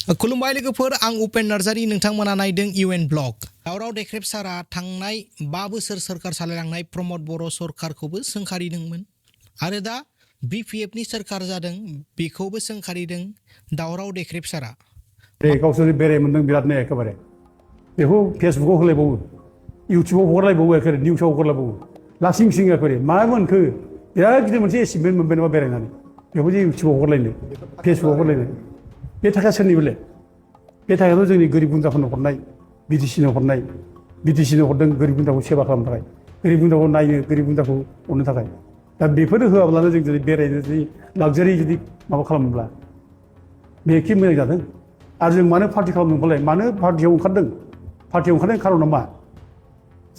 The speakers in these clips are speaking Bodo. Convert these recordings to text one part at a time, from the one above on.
खुलुमबाय लोगोफोर आं उपेन नार्जारी नोंथांमोना नायदों इउएन ब्लग दावराव देख्रेब सारा थांनाय 5 बोसोर सरकार सालायलांनाय प्रमद बर' सरकारखौबो सोंखारिदोंमोन आरो दा बिपिएफनि सरकार जादों बेखौबो सोंखारिदों दावराव देख्रेब सारा गावसोर बेराय मोनदों बिरादनो एखेबारे बेखौ फेसबुकाव होलायबावो इउटुबाव हगारलायबावो एखेबारे निउसाव हगारलायबावो लासिं सिं एखेबारे मा मोनखो बिराद गिदिर मोनसे एचिभमेन्ट मोनबाय नामा बेरायनानै बेखौ जे इउटुबाव हगारलायनो फेसबुकाव हगारलायनो बे थाखा सोरनिबोलाय बे थाखायाथ' जोंनि गोरिब गुन्द्राफोरनो हरनाय बिटिसिनो हरनाय बिटिसिनो हरदों गोरिब गुन्द्राखौ सेबा खालामनो थाखाय गोरिब गुन्द्राखौ नायनो गोरिब गुन्द्राखौ अननो थाखाय दा बेफोरो होआब्लानो जों जुदि बेरायनो जुदि लाक्जारि जुदि माबा खालामोब्ला बे एखे मोजां जादों आरो जों मानो पार्टि खालामदोंबालाय मानो पार्टियाव ओंखारदों पार्टियाव ओंखारनायनि खारना मा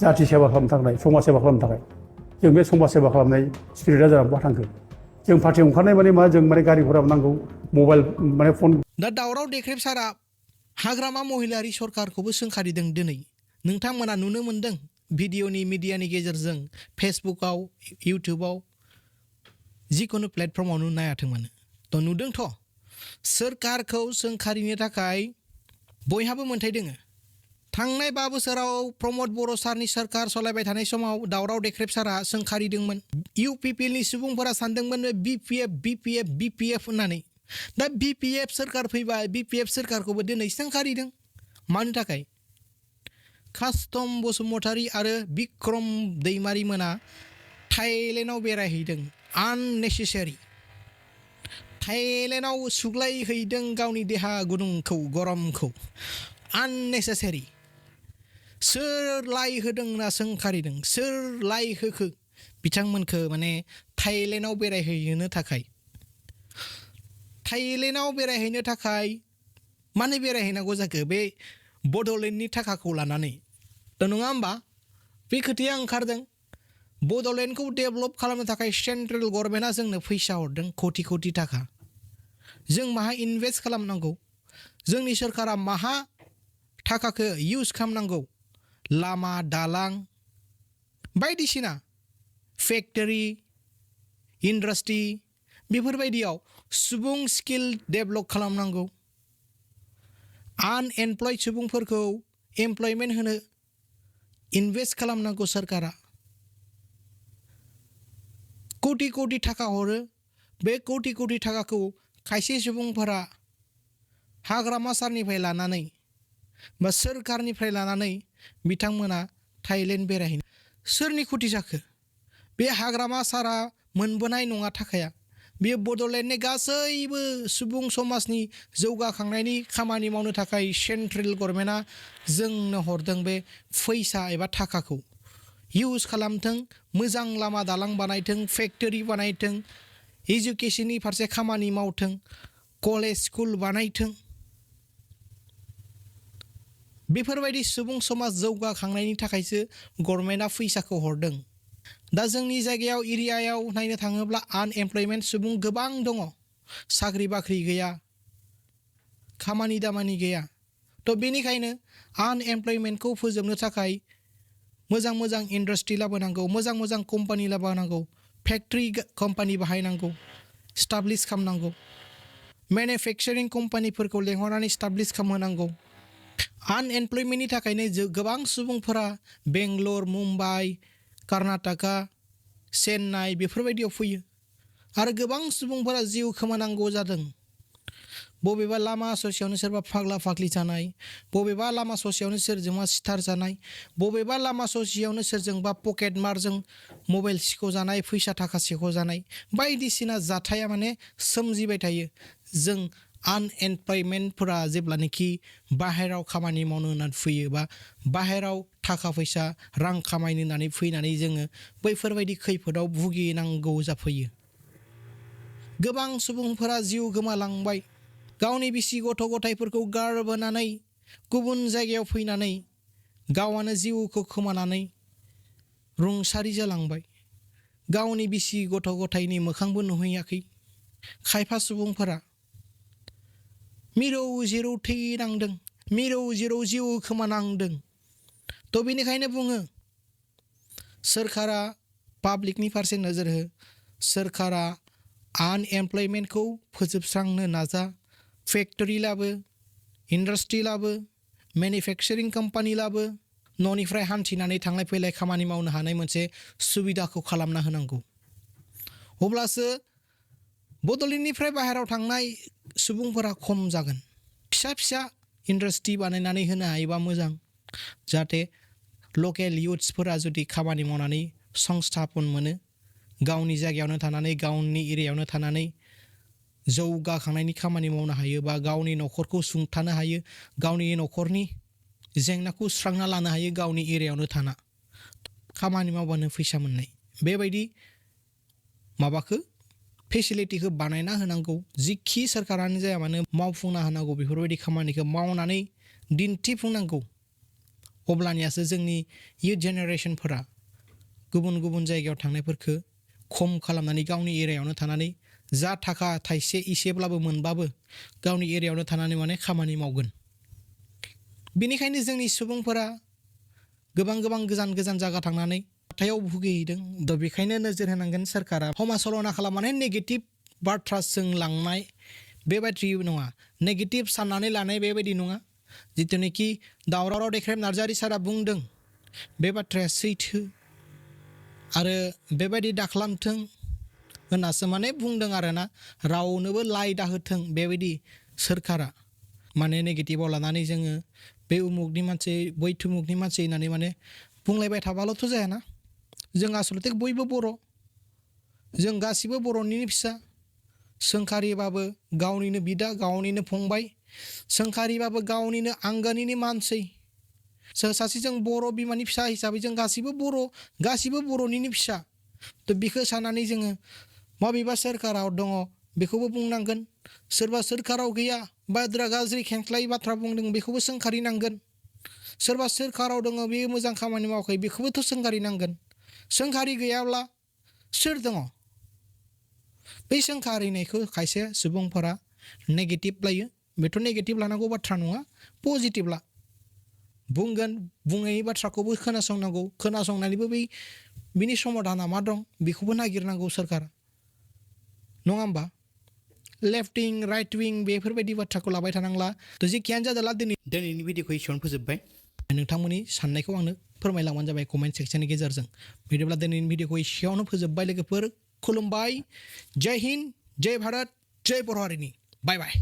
जाथि सेबा खालामनो थाखाय समाज सेबा खालामनो थाखाय जों बे समाज सेबा खालामनाय स्पिरिटआ जानानै बहा थांखो जों पार्टियाव ओंखारनाय माने मा जों माने गारि घरा नांगौ मबाइल माने फन दा दावराव देख्रेब सारा हाग्रामा महिलारि सरकारखौबो सोंखारिदों दिनै नोंथांमोना नुनो मोनदों भिडिअनि मिडियानि गेजेरजों फेसबुकाव इउटुबाव जिखुनु प्लेटफर्मावनो नायाथों मानो थ' नुदोंथ' सोरखारखौ सोंखारिनो थाखाय बयहाबो मोन्थाय दोङो थांनाय 5 बोसोराव प्रमद बर' सारनि सरकार सालायबाय थानाय समाव दावराव देख्रेब सारा सोंखारिदोंमोन इउपिपिएलनि सुबुंफोरा सानदोंमोन बिपिएफ होननानै दा बिपिएफ सरकार फैबाय बिपिएफ सरकारखौबो दिनै सोंखारिदों मानो थाखाय कास्टम बसुमतारी आरो बिक्रम दैमारी मोना थाइलेण्डआव बेरायहैदों आननेसेसारि थाइलेण्डआव सुग्लायहैदों गावनि देहा गुदुंखौ गरमखौ आननेसेसारि सोर लाइ होदों होनना सोंखारिदों सोर लाइ होखो बिथांमोनखौ माने थाइलेण्डआव बेरायहैनो थाखाय थाइलेण्डआव बेरायहैनो थाखाय मानो बेरायहैनांगौ जाखो बे बड'लेण्डनि थाखाखौ लानानै थ' नङा होमबा बे खोथाया ओंखारदों बड'लेण्डखौ डेभेलप खालामनो थाखाय सेन्ट्रेल गभर्नमेन्टआ जोंनो फैसा हरदों कोटि थाखा जों माहा इनभेस्ट खालामनांगौ जोंनि सरकारा माहा थाखाखौ इउज खालामनांगौ लामा दालां बायदिसिना फेक्टरि इन्डास्ट्रि बेफोरबायदियाव सुबुं स्किल डेभेलप खालामनांगौ आनएमप्लयड सुबुंफोरखौ एमप्लयमेन्ट होनो इनभेस्ट खालामनांगौ सरकारा कोटि थाखा हरो बे कोटि थाखाखौ खायसे सुबुंफोरा हाग्रामा सारनिफ्राय लानानै बा सोरखारनिफ्राय लानानै बिथांमोना थाइलेण्ड बेरायहैनो सोरनि खुथि जाखो बे हाग्रामा सारा मोनबोनाय नङा थाखाया बेयो बड'लेण्डनि गासैबो सुबुं समाजनि जौगाखांनायनि खामानि मावनो थाखाय सेन्ट्रेल गभर्नमेन्टआ जोंनो हरदों बे फैसा एबा थाखाखौ इउज खालामथों मोजां लामा दालां बानायथों फेक्टरि बानायथों एजुकेसननि फारसे खामानि मावथों कलेज स्कुल बानायथों बेफोरबायदि सुबुं समाज जौगाखांनायनि थाखायसो गभर्नमेन्टआ फैसाखौ हरदों दा जोंनि जायगायाव एरियायाव नायनो थाङोब्ला आनएमप्लयमेन्ट सुबुं गोबां दङ साख्रि बाख्रि गैया खामानि दामानि गैया थ' बेनिखायनो आनएमप्लयमेन्टखौ फोजोबनो थाखाय मोजां इन्डास्ट्रि लाबोनांगौ मोजां कम्पानि लाबोनांगौ फेक्टरि कम्पानि बाहायनांगौ स्टाब्लिश खालामनांगौ मेनुफेक्चारिं कम्पानिफोरखौ लेंहरनानै स्टाब्लिश खालामहोनांगौ आनएमप्लयमेन्टनि थाखायनो गोबां सुबुंफोरा बेंगलर मुम्बाइ कर्नाटका चेन्नाइ बेफोरबायदियाव फैयो आरो गोबां सुबुंफोरा जिउ खोमानांगौ जादों बबेबा लामा ससेयावनो सोरबा फाग्ला फाग्लि जानाय बबेबा लामा ससेयावनो सोरजोंबा सिथार जानाय बबेबा लामा ससेयावनो सोरजोंबा पकेट मारजों मबाइल सिख'जानाय फैसा थाखा सिख'जानाय बायदिसिना जाथाया माने सोमजिबाय थायो जों आनएमप्लयमेन्टफोरा जेब्लानोखि बाहेराव खामानि मावनो होननानै फैयो बा बाहेराव थाखा फैसा रां खामायनो होननानै फैनानै जोङो बैफोरबायदि खैफोदाव भुगिनांगौ जाफैयो गोबां सुबुंफोरा जिउ गोमालांबाय गावनि बिसि गथ' गथायफोरखौ गारबोनानै गुबुन जायगायाव फैनानै गावआनो जिउखौ खोमानानै रुंसारि जालांबाय गावनि बिसि गथ' गथायनि मोखांबो नुहैयाखै खायफा सुबुंफोरा मिरौ जिरौ थैनांदों मिरौ जिरौ जिउ खोमानांदों थ' बेनिखायनो बुङो सोरखारा पाब्लिकनि फारसे नोजोर हो सोरखारा आनएमप्लयमेन्टखौ फोजोबस्रांनो नाजा फेक्टरि लाबो इन्डास्ट्रि लाबो मेनुफेक्चारिं कम्पानि लाबो न'निफ्राय हान्थिनानै थांलाय फैलाय खामानि मावनो हानाय मोनसे सुबिदाखौ खालामना होनांगौ अब्लासो बड'लेण्डनिफ्राय बाहेरायाव थांनाय सुबुंफोरा खम जागोन फिसा फिसा इन्डास्ट्रि बानायनानै होनो हायोबा मोजां जाहाथे लकेल इयुथ्सफोरा जुदि खामानि मावनानै संस्थापन मोनो गावनि जायगायावनो थानानै गावनि एरियायावनो थानानै जौगाखांनायनि खामानि मावनो हायो बा गावनि न'खरखौ सुंथानो हायो गावनि न'खरनि जेंनाखौ सुस्रांना लानो हायो गावनि एरियायावनो थाना खामानि मावबानो फैसा मोननाय बेबायदि माबाखौ फेसिलिटिखौ बानायना होनांगौ जिखि सोरखारानो जाया मानो मावफुंना होनांगौ बेफोरबायदि खामानिखौ मावनानै दिन्थिफुंनांगौ अब्लानियासो जोंनि इयुथ जेनेरेसनफोरा गुबुन गुबुन जायगायाव थांनायफोरखौ खम खालामनानै गावनि एरियायावनो थानानै जा थाखा थाइसे इसेब्लाबो मोनबाबो गावनि एरियायावनो थानानै माने खामानि मावगोन बेनिखायनो जोंनि सुबुंफोरा गोबां गोजान गोजान जायगा थांनानै हाथायाव भुगिहैदों दा बेखायनो नोजोर होनांगोन सोरखारा समाजल'ना खालामनानै नेगेटिभ बाथ्रा सोंलांनाय बेबायदि नङा नेगेटिभ साननानै लानाय बेबायदि नङा जिथुनिखि दावराव दैख्रेब नार्जारि सारा बुंदों बे बाथ्राया सैथो आरो बेबायदि दाखालामथों होननासो माने बुंदों आरोना रावनोबो लाइ दाहोथों बेबायदि सोरखारा माने नेगेटिभाव लानानै जोङो बे उमुगनि मानसि बै थुमुगनि मानसि होननानै माने बुंलायबाय थाबाल'थ' जायाना जों आसलथे बयबो बर' जों गासिबो बर'निनो फिसा सोंखारिबाबो गावनिनो बिदा गावनिनो फंबाय सोंखारिबाबो गावनिनो आंगोनिनो मानसि सासे जों बर' बिमानि फिसा हिसाबै जों गासिबो बर'निनो फिसा थ' बेखौ साननानै जोङो माबेबा सोरखाराव दङ बेखौबो बुंनांगोन सोरबा सोरखाराव गैया बाद्रा गाज्रि खेंख्लायै बाथ्रा बुंदों बेखौबो सोंखारिनांगोन सोरबा सोरखाराव दङ बे मोजां खामानि मावाखै बेखौबोथ' सोंखारिनांगोन सोंखारि गैयाब्ला सोर दङ बै सोंखारिनायखौ खायसे सुबुंफोरा नेगेटिभ लायो बेथ' नेगेटिभ लानांगौ बाथ्रा नङा पजिटिभ ला बुंगोन बुङै बाथ्राखौबो खोनासंनांगौ खोनासंनानैबो बिनि समाधाना मा दं बेखौबो नागिरनांगौ सोरखारा नङा होमबा लेफ्ट विं राइट विं बेफोरबायदि बाथ्राखौ लाबाय थानांला थ' जेखियानो जादोंला दिनैनि भिडिअखौ एसेयावनो फोजोबबाय नोंथांमोननि साननायखौ आंनो फोरमायलांबानो जाबाय कमेन्ट सेक्सननि गेजेरजों बिदिब्ला दिनैनि भिडिअखौ एसेयावनो फोजोबबाय लोगोफोर खुलुमबाय जय हिन्द जय भारत जय बर' हारिनि बाय बाय